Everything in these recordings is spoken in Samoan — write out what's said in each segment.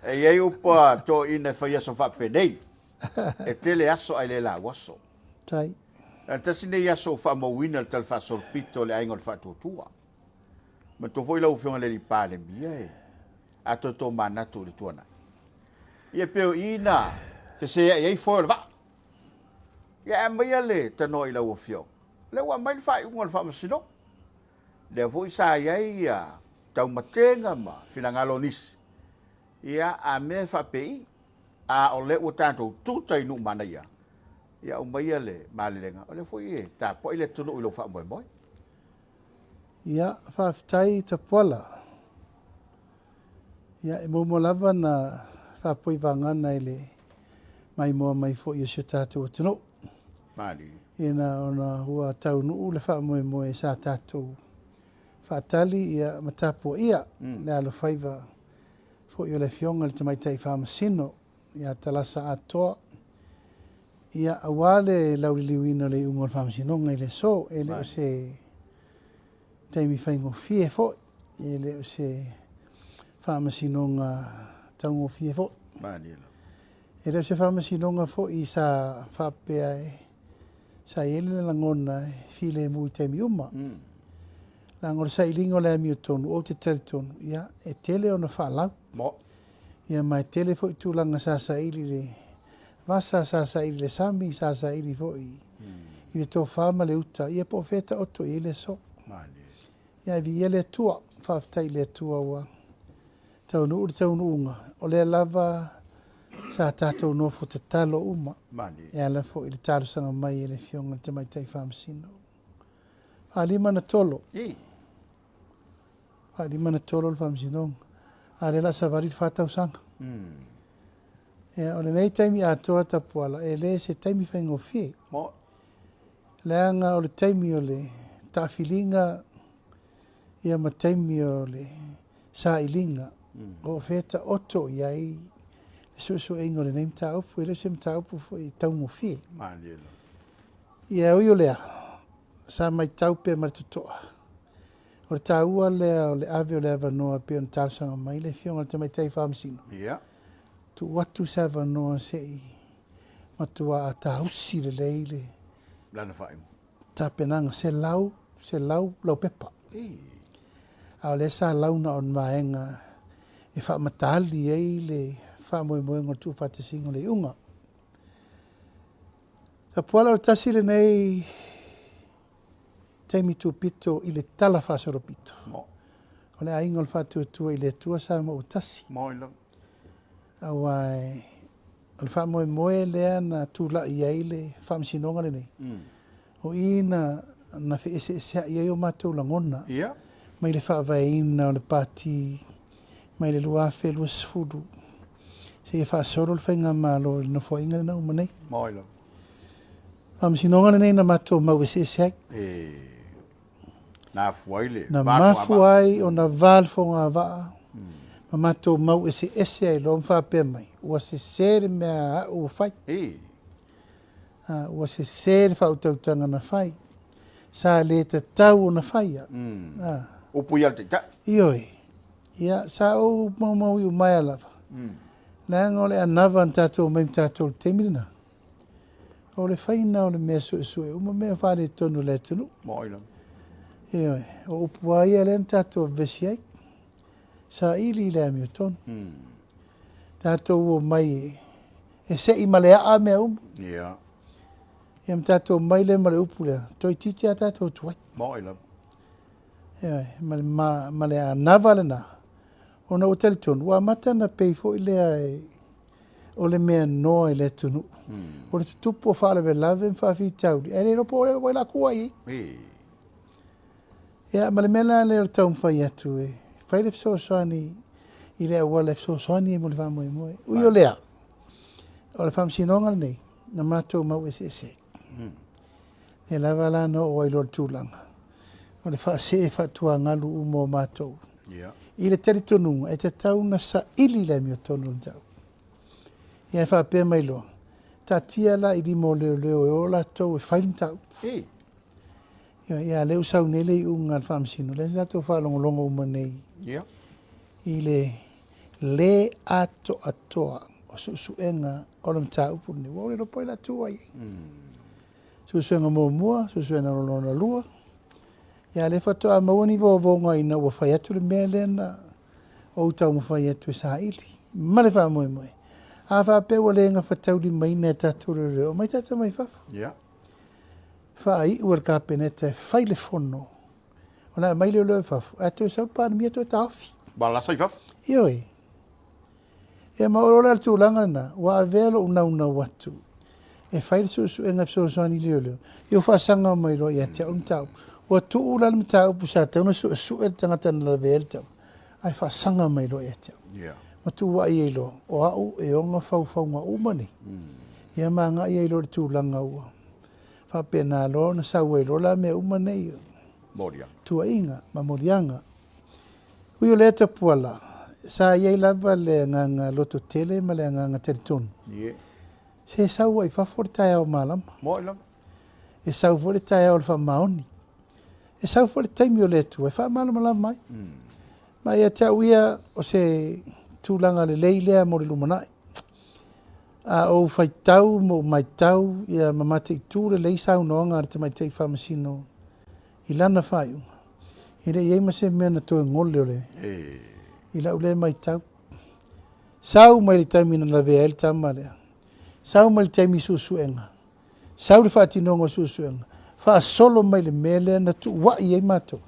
E i ai upu a toeaiina e fai aso faapenei, e tele aso ae le lauaso. Tai. Na le tasi nei aso ua faamauina le talafaasolopito o le Aiga o le Faatuatua. Manatua foi lau Afioga i le Alii Palemia e a toe tomanatu i le tuanai. Ia pei o i na feseai ai foe o le vaa. Ia ae aumaia le tanoa i lau Afioga. O lea ua aumai le faaiuga o le Faamasinoga. Lea foi sa i ai ia taumatega ma finagalo o nisi. Ia a mea e faapei, a o lea ua tatou tuta i Nuumanaia, ia aumaia le malelega, o lea foi e tapuai le atunuu i lou faamoemoe. Ia, faafetai Tapuala. Ia, e muamua lava ona faapoi vagana i le maimoa mai foi o si o tatou atunuu. Malie. Ina ona ua taunuu le faamoemoe sa tatou faatali ia ma tapuaia le alofaiva foi o le Afioga i le Tamaitai Faamasino ia Talasa Atoa, ia aua le lauliliuina o le iuga o le Faamasinoga i le aso. E le o se taimi faigofie foi, e le o se Faamasinoga taugofie foi. E le o se Faamasinoga foi sa faapea e sa i ai le lagona e filemu i taimi uma. Leaga o le sailiga o le amiotonu, ou te talitonu, ia, e tele ona faalau. Ia ma e tele foi tulaga sa saili i le vasa, sa saili i le sami, sa saili foi i le tofa ma le uta, ia po o fea e taoto i ai le aso. Ia ae viia le Atua, faafetai i le Atua ua taunuu le taunuuga, o lea lava sa tatou nofo tatalo uma e ala foi i le talosaga mai e le Afioga i le Tamaitai Faamasino. Faalima na tolo. Faalima na tolo le Faamasinoga, a o lea o le a savali le fa tausaga. Ia, o lenei taimi atoa Tapuala, e le se taimi faigofie. Leaga o le taimi o le taafiliga ia ma taimi o le sailiga o fea e taoto i ai le suesueina o lenei mataupu. E le o se mataupu foi e taugofie. Ia ui o lea, sa matau pea ma le totoa, o le taua lea o le ave o le avanoa e pei ona talosaga mai le Afioga i le Tamaitai Faamasino, tuu atu se avanoa se i matua tausi lelei le lana faaiuga. Tapenaga 100, 100 laupepa. A o lea sa launa o ni vaega e faamataali ai le faamoemoega o le tuufaatasiga o le iuga. Tapuala o le tasi lenei taimi tupito i le tala faasolopito. O le aiga o le Faatuatua i le Atua Samoa ua tasi. Aua o le faamoemoe lea na tulai ai le Faamasinoga lenei, o i na na feeseeseai ai o matou lagona mai le faavaeina o le Pati mai le 2020 seia faasolo le Faigamalo i le Nofoaiga lena uma nei. Faamasinoga lenei na matou mau eseese ai. Na afua ai le Na mafua ai ona va le fogavaa ma matou mau eseese ai loa ma faapea mai, ua sese le mea a au ua fai. Ua sese le faautautaga na fai. Sa le tatau ona faia. Upu ia a le Taitai. Ioe. Ia, sa ou maumau iumaea lava, leaga o le anava na tatou omai ma tatou i le taimi lena. O le faiga o le mea suesue uma mea faaletonu o le atunuu. Moi lava. Ioe, o upu lava ia lea na tatou vevesi ai. Saili i le amiotonu. Tatou omai e sei ma le aa mea uma. Ia. Ia ma tatou omai lea ma le upu lea, toeitiiti lava tatou tuai. Moi lava. Ioe, ma le, ma, ma le anava lena, ona ua talitonu, ua amata ona pei foi lea e, o le mea noa i le atunuu. O le tutupu o faalavelave ma faafitauli, ae le iloa po o ai la kua i ai. Ia, ma le mea la lea o le taumafai atu e fai le fesoasoani i le auala e fesoasoani ai mo le faamoemoe. Ui o lea, o le faamasinoga lenei, na matou mau eseese ai. Lea lava la na oo ai loa i le tulaga o le faasee faatuagalu uma o matou. I le talitonuga e tatau ona saili le amiotonu o le mataupu. Ia e faapea mai loa, taatia la i lima o leoleo e o latou e fai le mataupu. Ia, ia lea ua sau nei le iuga a le Faamasino, lea sa tatou faalogologo uma nei i le lē atoatoa o suesuega o le mataupu lenei, ua ou le iloa po o ai o le a tu ai i ai. Suesuega muamua, suesuega lona lua, ia lea faatoa maua ni vovoga ina ua fai atu le mea lea na ou taumafai atu e saili ma le faamoemoe. A faapea ua le gafataulimaina e tatou leoleo, omai tatou mai fafo. Yeah. Faaiu e le Kapeneta e fai le fono ona aumai leoleo i fafo, ae toe sau le Palemia toe taofi. Ma lasa i fafo. Ioe. Ia ma o le tulaga lena, ua avea lou naunau atu e fai le suesuega e fesoasoani i leoleo, ia ua faasaga mai loa ia te au le mataupu. Ua tuu la le mataupu sa tatau ona suesue le tagata na lavea ai le tau, ae faasaga mai loa ia te au. Yeah. Ma tuuai ai loa, o au e ona faufauga uma nei. Ia ma agai ai loa i le tulaga ua faapena loa ona sau ai loa la mea uma nei, Moliaga. tuuaiga ma moliaga. Ui o lea Tapuala, sa i ai lava le agaga lototele ma le agaga talitonu. Yeah. Se sau ai i fafo le taeao malama. Moi lava. E sau foi le taeao o le faamaoni. E sau foi le taimi o le Atua e faamalamalama ai. Ma ia te au ia, o se tulaga lelei lea mo le lumanai. A ou faitau ma ou matau ia ma mataitu lelei saunoaga a le Tamaitai Faamasino i lana faaiuga, e le i i ai ma se mea na toe gole o le i lau lea matau. Sau mai le taimi na lavea ai le tama lea, sau mai le taimi i suesuega, sau le faatinoga o suesuega, faasolo mai le mea lea na tuuai ai matou.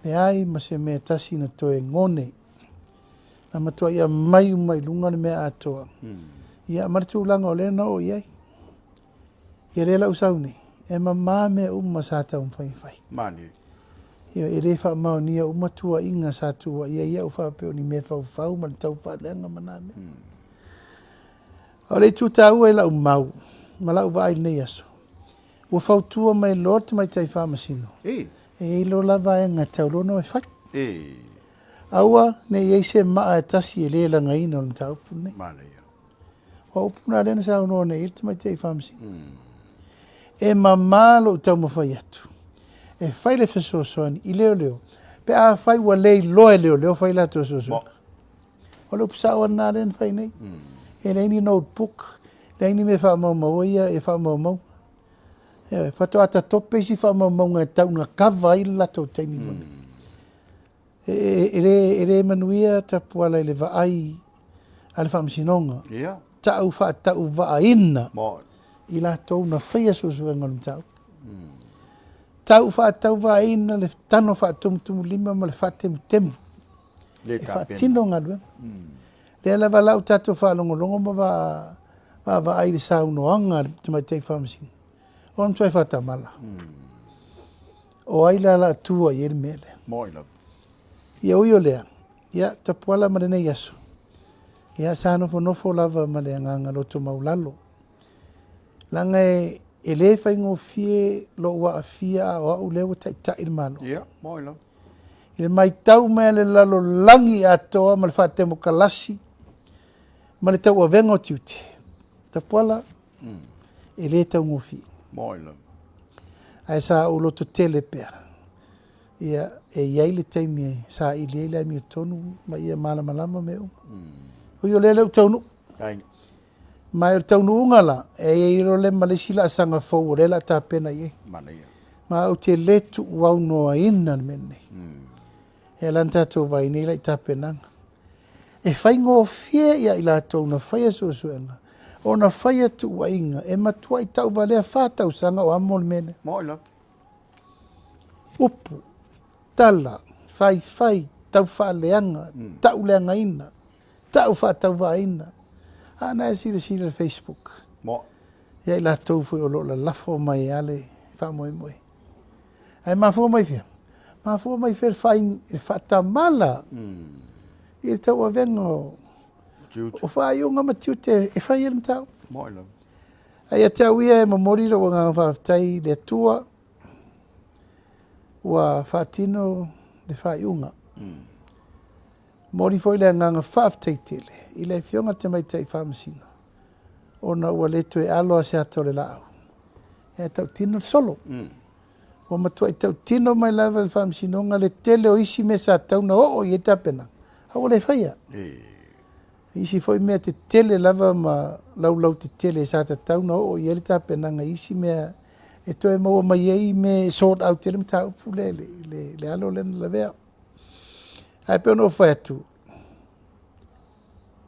Leai ma se mea tasi na toe gone. Na matuai aumai uma i luga le mea atoa. Ia ma le tulaga o lea na oo i ai. Ia lea la ua sau nei, e mama mea uma sa taumafai e fai. Mani. Ia, e le faamaonia uma tuuaiga sa tuuaia ai au faapea o ni mea faufau ma le taufaaleaga ma na mea. O le itu taua i lau mau ma lau vaai i lenei aso, ua fautua mai loa le Tamaitai Faamasino, E i ai loa la vaega e tatau loa ona e fai. E. Aua ne i i ai se maa e tasi e le lagaina o le mataupu lenei. Manaia. O upu na lea na saunoa nei i ai le Tamaitai Faamasino. E mama lou taumafai atu e fai le fesoasoani i leoleo pe afai ua le iloa e leoleo fai latou suesuega. O le upu sao lava lena lea na fai nei. E leai ni notebook, leai ni mea e faamaumaua ia e faamaumauga. Ioe, faatoa tatope isi faamaumauga e tau ina kava ai le latou taimi mo nei. E le manuia Tapuala i le vaai a le Faamasinoga. Ia. Tau faatauvaaina Mo. i latou na faia suesuega o le mataupu. Tau faatauvaaina le tano faatumutumulima ma le faatemutemu Le e tapena. faatino galuega. Lea lava la ua tatou faalogologo ma vaavaai i le saunoaga a le Tamaitai Faamasino, o le matua faatamala. O ai la o le a tua i ai le mea lea? Moi lava. Ia ui o lea, ia Tapuala ma lenei aso, ia sa nofonofo lava ma le agaga loto maulalo. Leaga e le faigofie lou aafia a o au lea ua taitai le Malo. Ia, moi lava. I le matau mai a le lalolagi atoa ma le faatemokalasi ma le tauavega o tiute, Tapuala, e le taugofie. Moi lava. Ae sa ou lototele pea, ia, e i ai le taimi e saili ai le amiotonu ma ia malamalama mea uma. Ui o lea lea ua taunuu. Aiga. Ma o le taunuuga la, e i ai loa lea ma le isi laasaga fou o lea o le a tapena i ai. Manaia. Ma ou te le tuuaunoaina le mea lenei. E ala ona tatou vaai nei la i tapenaga. E faigofie ia i latou na faia suesuega ona faia tuuaiga e matuai tauvalea fa tausaga o amo le mea lea. Moi lava. Upu, tala, faifai, taufaaleaga, tauleagaina, tau faatauvaaina. A na e silasila i le Facebook. Moi. Ia i latou foi o lo o lalafo mai lava le faamoemoe. Ae mafua mai fea? Mafua mai fea le faatamala i le tauavega o Tiute. o faaiuga ma tiute e fai ai le mataupu. Moi lava. Ae ia te au ia e momoli lou agaga faafetai i le Atua ua faatino le faaiuga. Momoli foi le agaga faafetai tele i le Afioga i le Tamaitai Faamasino ona ua le toe alo lava se ata o le laau ae tautino le solo. Ua matuai tautino mai lava e le Faamasinoga le tele o isi mea sa tatau ona oo i ai tapenaga, a ua le faia. Isi foi mea tetele lava ma laulau tetele sa tatau ona oo i ai le tapenaga i isi mea e toe maua mai ai mea e sort out ai le mataupu lea i le alo lea na lavea. Ae pei ona ou fai atu,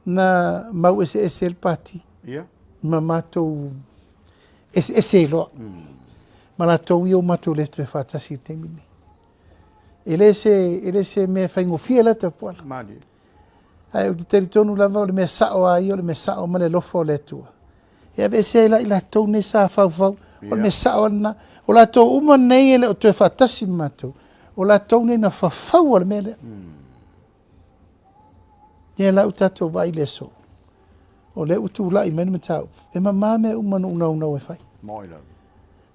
na mau eseese ai le Pati ma matou eseese ai loa ma latou ia ua matou le toe faatasi i le taimi lenei. E le se, e le se mea faigofie la Tapuala. Malie. Ae ou te talitonu lava o le mea sao lava ia o le mea sao ma le alofa o le Atua. E aveese ai la i latou nei sa faufau, o le mea sao lava lena. O latou uma nei e le o toe faatasi ma matou, o latou nei na fafaua le mea lea. Ia la ua tatou vaai i le aso, o lea ua tulai mai le mataupu, e mama mea uma na ou naunau e fai. Moi lava.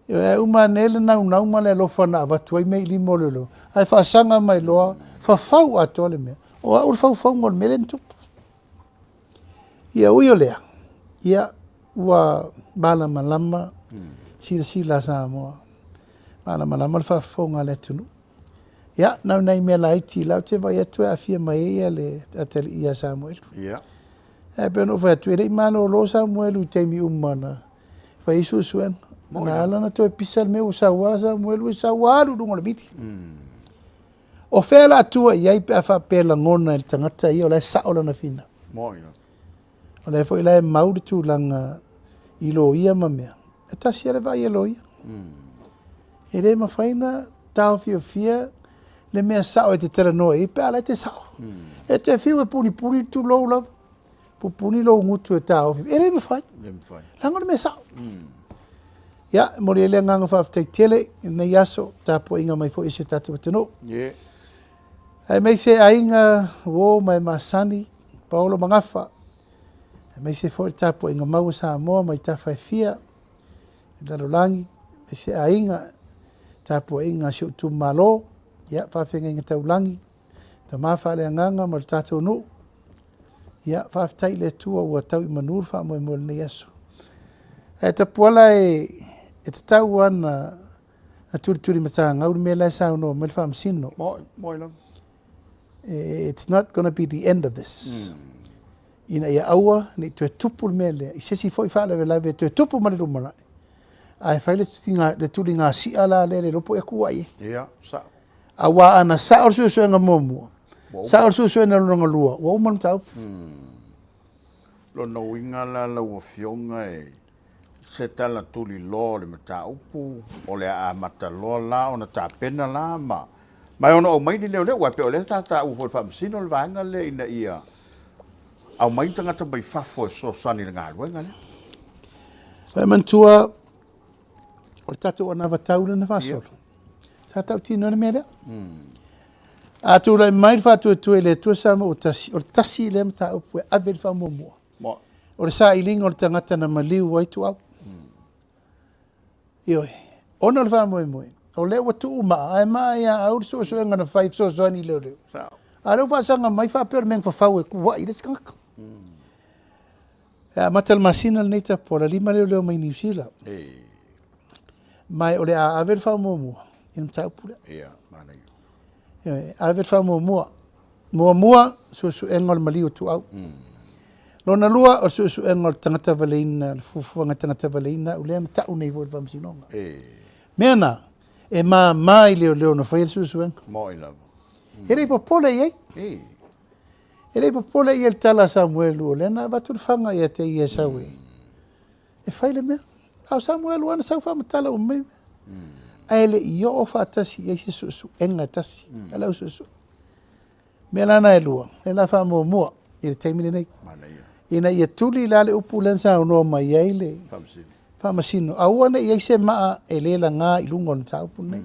Ioe, ae uma ane le naunau ma le alofa na avatu ai mea i lima o leoleo, ae faasaga mai loa, fafau atoa le mea. O au le faufauga o le mea lea na tupu. Ia ui o lea, ia ua malamalama silasila a Samoa, malamalama le faafofoga a le atunuu. Ia, na o nai mea laiti la ou te vaai atu e aafia mai ai le atalii ia Samuelu. Ia. Ae pei ona ou fai atu, e le i malolo Samuelu i taimi uma na fai ai suesuega. Na ala ona toe pisa le mea ua sau lava Samuelu e sau lava alu i luga o le mili. O fea o le a tua i ai pe a faapea e lagona e le tagata ia o la e sao lana finau. O lea foi la e mau le tulaga i loia ma mea. E tasi lava le vaai a loia. E le mafai ona taofiofia le mea sao e te talanoa i ai pe a la e te sao. E te fiu e punipuni, tulou lava, pupuni lou gutu e taofi, e le mafai. Le mafai. Leaga o le mea sao. Ia, e momoli ai le agaga faafetai tele i lenei aso, tapuaiga mai foi i si o tatou atunuu. Yeah. Aemaise aiga, uo ma e masani, paolo ma gafa, aemaise foi le tapuaiga mau a Samoa mai tafa e fia, i le lalolagi, aemaise aiga, tapuaiga a si ou itumalo, ia, faafeagaiga taulagi, tama faaleagaga ma le tatou nuu. Ia, faafetai i le Atua ua tau i manu le faamoemoe o lenei aso. Ae Tapuala e, e tatau lava ona na tulituli matagau le mea la e saunoa mai le Faamasino. Moi, moi lava. It's not gonna be the end of this. Ina ia aua ne i toe tupu le mea lea i se isi foi faalavelave e toe tupu ma le lumanai. Ae fai le le tuligasia la lea le iloa po o ea ai. Ia, sao. Aua ana sao le suesuega muamua, sao le suesuega lona lua, ua uma le mataupu. Lona uiga la lau Afioga e se tala tuliloa o le mataupu, o le a amata loa la ona tapena la ma ma e ono aumai ni leoleo, aua e pei o lea sa taua foi e le Faamasino le vaega lea ina ia aumai ni tagata mai fafo e fesoasoani i le galuega lea. Ua e manatua o le tatou anavatau lea na faasolo. Sa tautino ai le mea lea. A tulai mai le faatuatua i le Atua Samoa ua tasi, o le tasi lea mataupu e ave i le faamuamua. O le sailiga o le tagata na maliu ai Tuau. Ioe. Ona o le faamoemoe, o lea ua tuu maa, ae maa ia au le suesuega na fai e fesoasoani i leoleo. A o lea ua faasaga mai faapea o le mea na fafau e kuai le isi tagata. E amata le masina lenei Tapuala, lima leoleo mai Niu Sila. Ma o le a ave le faamuamua i le mataupu lea. Ia, manaia. Ioe, ave le faamuamua. Muamua, suesuega o le maliu o Tuau. Lona lua, o le suesuega o le tagata valeina, le fuafuaga tagata valeina au lea na tau nei foi i le faamasinoga. Mea na, e mama i leoleo na faia le suesuega. Moi lava. E le i popole i ai. E le i popole i ai le tala a Samuelu, o lea na avatu le faga ia te ia e sau e, e fai le mea. A o Samuelu lava na sau faamatala uma mai mea. Ae le i oo faatasi i ai se suesuega e tasi a le au suesue. Mea la na e lua, lea la faamuamua i le taimi lenei. Ina ia tuli la le upu lea na saunoa mai ai le Faamasino, aua ne i i ai se maa e le laga i luga o le mataupu lenei.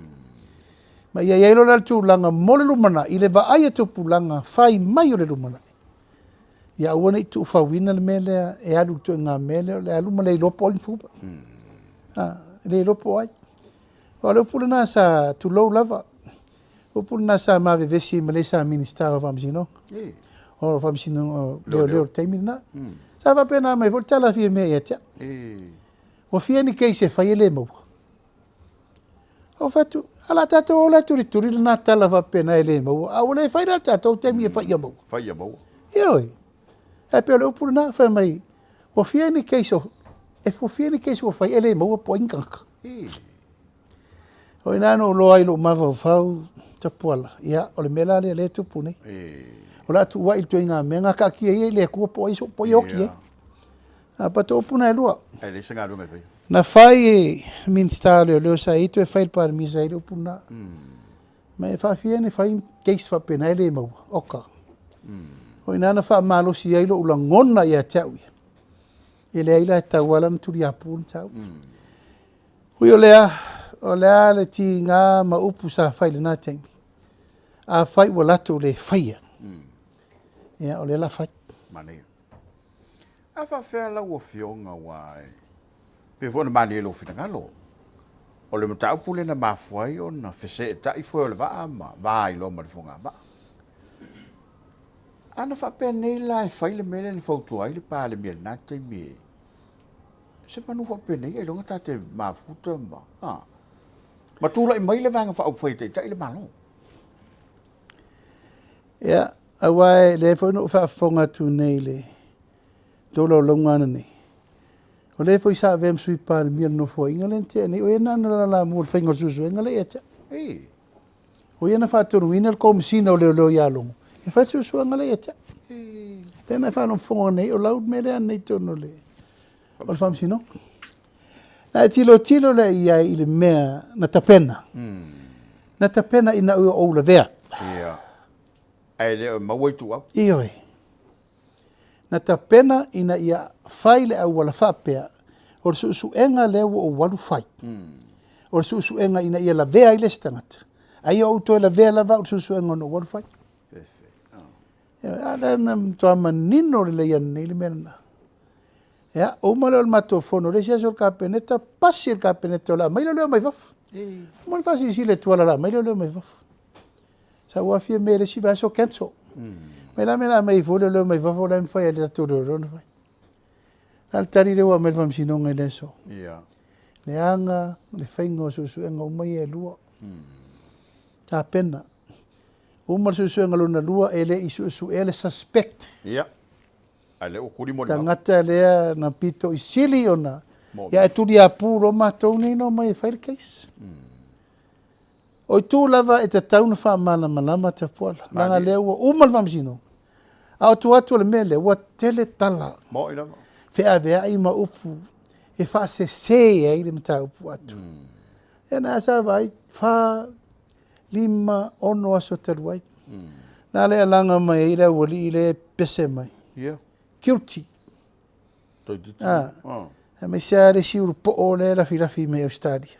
Ma ia i ai loa la le tulaga mo le lumanai, i le vaai a tupulaga fai mai o le lumanai. Ia aua ne i tuufauina le mea lea e alu i le ituaiga mea lea o le alu ma le iloa po o ai ni fuva. A, le iloa po o ai. O le upu lena sa tulou lava, upu lena sa ma vevesi ai ma le sa Minista o Faamasinoga. O Faamasinoga o Leoleo i le taimi lena. Sa faapena mai foi le tala a Fiamē ia te au. Ua fia ni case e fai e le maua. Ou fai atu, a la tatou ola e tulituli lena tala faapena e le maua, a ua le fai la le tatou taimi e fai ia maua. Fai ia maua. Ioe. Ae pei o le upu lena, fai mai, ua fia ni case o, e ua fia ni case ua fai e le maua po o ai ni tagata. O i ina na ou iloa ai i lou mafaufau, Tapuala, ia, o le mea la lea o lea e tupu nei. O le a tuuai i le ituaiga mea, na taatia ia i le Atua po o ai, po o ai e oti ai. A but o upu na e lua. Ae leai se galuega e faia. Na fai e Minisita o Leoleo sa i ai toe fai e le Palemia sa i ai le upu lena. Ma e faafia ona fai case faapena e le maua. Oka. O i ina na faamalosi ai lou lagona ia te au ia. E leai la e tatau lava la ona tuliapu le mataupu. Ui o lea, o le a le tiga ma upu sa fai i lena taimi, afai ua latou le faia, ia o lea o le a fai. Manaia. A faafefea lau Afioga aua e pei foi ona malie lou finagalo, o le mataupu lea na mafua ai ona feseetai foe o le vaa ma va ai loa ma le fogavaa. A na faapea nei la e fai le mea lea na fautua ai le Palemia i lena taimi e se manu faapenei ailoga ta te mafuta ma, a, ma tulai mai le Vaega Faaupufai e taitai le Malo. Ia, aua e lea foi na ou faafofoga atu nei i le tolaulauga ananei, o lea foi sa avea ma Sui Palemia o le Nofoaiga lea na tea nei, o ia lena na lalamua i le faiga o le suesuega lea ia te au. O ia na faatonuina le Komesina o Leoleo ia Logo e fai le suesuega lea ia te au. Lea na e faalogologo nei, o lau mea lea ananei i totonu o le o le Faamasinoga. Na e tilotilo lea i ai i le mea na tapena. Na tapena ina ua ou lavea. Ia. Ae le o maua ituau. Ioe. Na tapena ina ia fai le auala faapea, o le suesuega lea ua ou alu fai. O le suesuega ina ia lavea ai le isi tagata. A ia ou toe lavea lava au i le suesuega na ou alu fai. A lea na matua manino lelei ananei le mea lena. Ia, uma lea o le matou fono, le isi aso o le Kapeneta, pasi e le Kapeneta o le a aumai leoleo mai fafo. Uma ona faasilasila e Tuala o le a aumai leoleo mai fafo. Sa ou aafia mea i le isi vaiaso, cancel. Mai la mea o le a aumai ai fua leoleo mai fafo, o la e mafai lava e tatou leoleo ona fai. O le a le tali lea ua aumai e le Faamasinoga i le aso? Leaga le faiga o suesuega uma ia e lua. Tapena. Uma le suesuega lona lua, e le i suesuea le suspect. Ia. A lea ua tuli molimau. Tagata lea na pito i sili ona, ia e tuliapu loa matou nei na omai e fai le case. O itu lava e tatau ona faamalamalama Tapuala, leaga lea ua uma le faamasinoga. A o tua atu o le mea lea, ua tele tala. Moi lava. Feaveai ma upu e faasese ai le mataupu atu. Ia na sa vaai, fa, lima, ono aso talu ai. Na le alaga mai ai le aualii lea e pese mai. Ia. Guilty. Toeitiiti. Ah. Ah. Aemaise lava le isi ulupoo lea e lafilafi mai Ausetalia.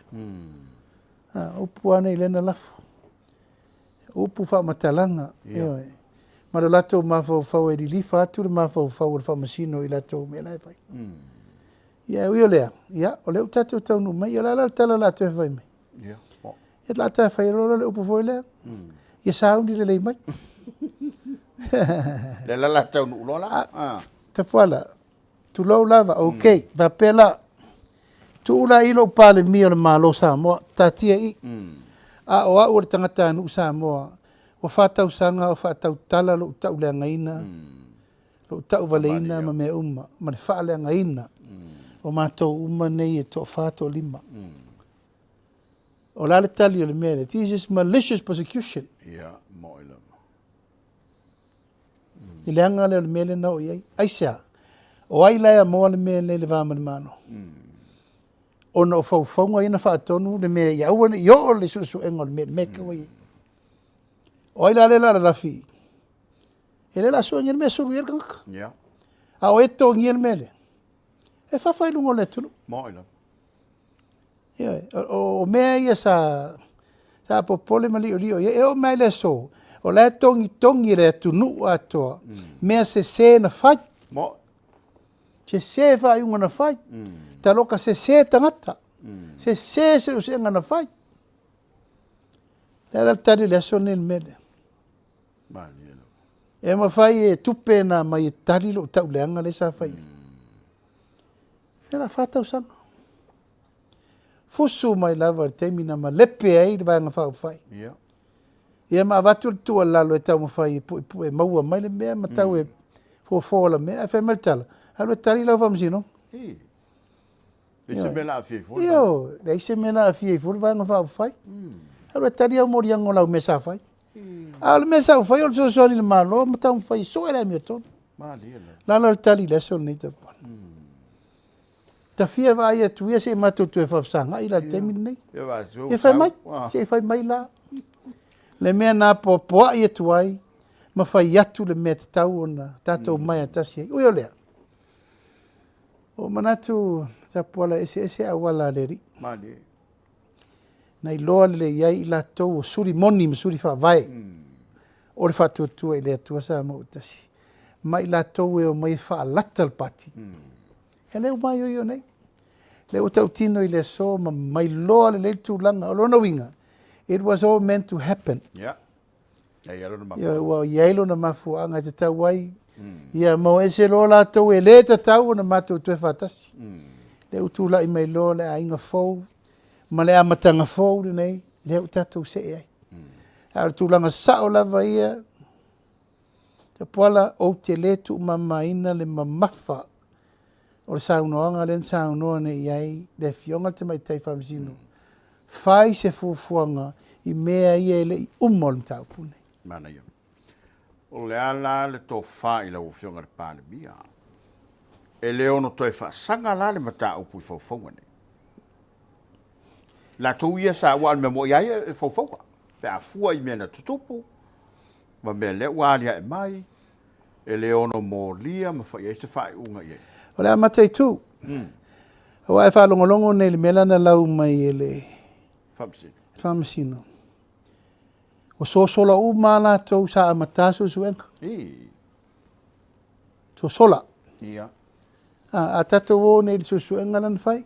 Ah, upu lava nei lea na lafo. Upu faamatalaga, ioe. Ma lo latou mafaufau e lilifa atu le mafaufau o le faamasino i latou mea la e fai. Ia, e ui o lea, ia, o lea ua tatou taunuu mai, ia o le a la le tala o le a toe fai mai? Ia, Ia, la ta fai loa le upu foi lea. Ia sauni lelei mai. Lea la la taunuu loa la. Ah. Tapuala, tulou lava, ok, faapea la, tuu la i lou Palemia o le Malo o Samoa, taatia i i. A o au o le tagatanuu Samoa, ua fa tausaga o faatautala lou tauleagaina, lou tauvaleina ma mea uma, ma le faaleagaina o matou uma nei e toafa, toalima. O le a le tali o le mea lea? This is malicious prosecution. Ia, moi lava. I le aga lea o le mea lea na oo i ai. Aisea? O ai la e amoa le mea lea i le va ma le Malo? Ona o faufauga ia na faatonu le mea ia aua ne i oo le suesuega o le mea i le mea e tau ai. O ai la lea o le a lalafi? E le o le a suengia le mea e sulu i ai le tagata. Ia. A o ai e totogia le mea lea? E fafa i luga o le atunuu. Moi lava. Ioe, o mea ia sa sa popole ma liolio i ai. E oo mai le aso, o la e togitogi e le atunuu atoa mea sese na fai. Mo. Sese faaiuga na fai. Taloka sese tagata. Sese seusega na fai. Le ala le tali o le aso lenei i le mea lea. Malie lava. E mafai e tupe na aumai e tali lou tauleaga lea sa fai nei. Ia la 4 tausaga. Fusu mai lava i le taimi na malepe ai le Vaega Faaupufai. Ia. Ia ma avatu le tuualalo e taumafai e puepue maua mai le mea ma tau e. Fofo o la mea, ae fai mai le tala, alu e tali lau faamasinoga. Ii. Leai se mea la aafia ai fua le Ioe, leai se mea la aafia ai fua le Vaega Faaupufai. Alu e tali au moliaga o lau mea sa fai. A o le mea sa ou faia o le fesoasoani i le Malo ma taumafai e sue le amiotonu. Malie lava. Lala le tali i le aso lenei Tapuala. Tafia vaai atu ia se i matou toe faafesagai la i le taimi lenei. Ia fai mai, se i fai mai la. Le mea na apoapoai atu ai ma fai atu le mea e tatau ona tatou omai atasi ai. Ui o lea, ua ou manatu Tapuala e eseese auala a le Alii. Malie. Na iloa lelei ai i latou o suli moni ma suli faavae o le faatuatua i le Atua Samoa ua tasi, ma i latou e omai e faalata le Pati. Ia lea ua maioio nei, lea ua tautino i le aso ma mailoa lelei le tulaga. O lona uiga, it was all meant to happen. Yeah. Ia ua i ai lona mafuaaga e tatau ai. Ia ma o ese loa latou e le tatau ona matou toe faatasi. Lea ua tulai mai loa le aiga fou ma le amataga fou lenei, lea ua tatou see ai. A o le tulaga sao lava ia, Tapuala, ou te le tuumamaina le mamafa o le saunoaga lea na saunoa nei i ai le Afioga i le Tamaitai Faamasino, fai se fuafuaga i mea ia e le i uma o le mataupu lenei. Manaia. O le a la le tofa i lau Afioga i le Palemia? E le ono toe faasaga la le mataupu i faufauga nei? Latou ia sa, aua o le mea moni lava ia e faufauga, pe a fua i mea na tutupu ma mea lea ua aliae mai, e le ono molia ma fai ai se faaiuga i ai. O le a mataitu. Aua e faalogologo nei i le mea lea na lau mai e le Faamasino. Faamasino. Ua sosola uma lava latou sa amata suesuega. Ii. Sosola. Ia. A, a tatou o nei i le suesuega lea na fai,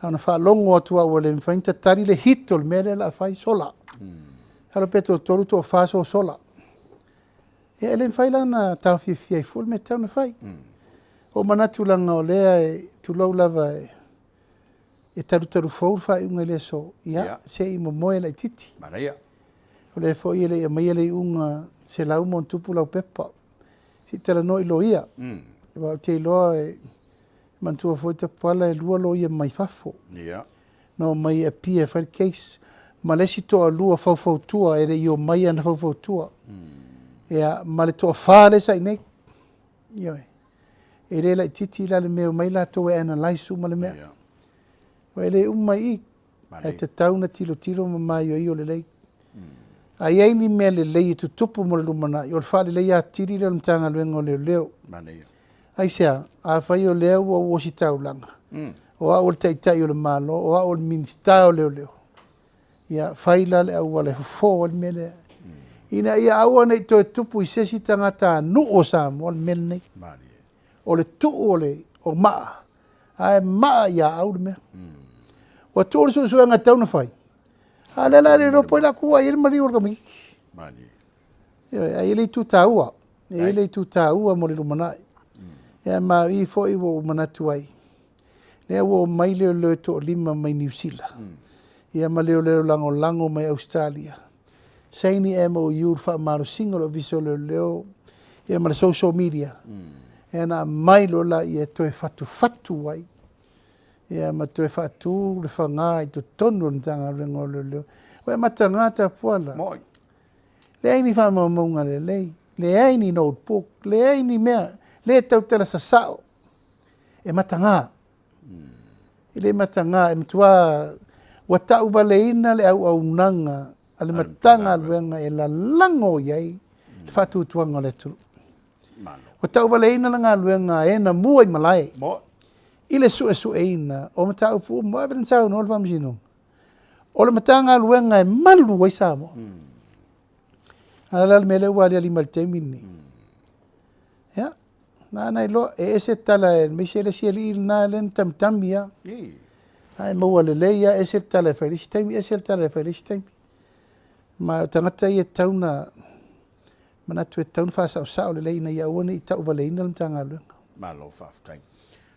a ona faalogo atu lava ua le mafai ona tatali le hit o le mea lea o le a fai, sola. Masalo pe toatolu toafa sosola. Ia e le mafai la ona taofiofia ai fua le mea e tatau ona fai. Ua ou manatu leaga o lea e, tulou lava e, e talutalu fou le faaiuga i le aso, ia, Ia. se i momoe laitiiti. Manaia. O lea foi e le i aumaia le iuga 100+ laupepa. Se i talanoa i loia. Aua ou te iloa e manatua foi Tapuala e lua loia mai fafo. Ia. Na omai e appear e fai le case. Ma le isi toalua faufautua e le i omai ana faufautua. Ia, ma le toafa lea sa i inei. Ioe. E le laitiiti la le mea e omai latou e analyse uma le mea. Ia. Aua e le uma i i. Ae tatau ona tilotilo ma maioio lelei. A i ai ni mea lelei e tutupu mo le lumanai, o le faaleleia atili lea o le Matagaluega o Leoleo. Aisea? Afai o lea ua ou ositaulaga, o au o le Taitai o le Malo, o au o le Minisita o Leoleo, ia fai la le auala e fofo ai le mea lea, ina ia aua ne i toe tupu i se isi tagatanuu o Samoa le mea lenei. O le tuu o le o maa, ae maa ia au le mea. Ua tuu le suesuega e tatau ona fai, a o lea la e le iloa po o ai la ku ai le maliu o le tamaitiiti. Ioe, ae i ai le itu taua, e i ai le itu taua mo le lumanai. Ia ma o i foi ua ou manatu ai, lea ua omai leoleo e toalima mai Niu Sila, ia ma leoleo lagolago mai Ausetalia, saini MOU i le faamalosiga o le Ofisa o Leoleo ia ma le social media, ia na aumai loa laia e toe fatufatu ai, ia ma toe faatu le faga i totonu o le Matagaluega o Leoleo. Ua e mataga Tapuala. Moi. Leai ni faamaumauga lelei, leai ni notebook, leai ni mea, le tautala sasao. E mataga. E le mataga, e matua ua tauvaleina le auaunaga a le Matagaluega e lalago i ai le faatuatuaga o le atunuu. Ua tauvaleina le galuega a e na mua i malae i le suesueina o mataupu uma. Ua ave na saunoa le Faamasinoga, o le Matagaluega e malu ai Samoa. A o le a le mea lea ua aliali mai i le taimi lenei? Ia, na ana iloa, e ese tala aemaise le isi alii lena lea na tamitami lava. Ae maua lelei lava, ese le tala e fai i le isi taimi, ese le tala e fai i le isi taimi. Ma o tagata ia e tatau ona manatu e tatau ona faasaosao lelei ina ia aua ne i tauvaleina le Matagaluega. Malo faafetai.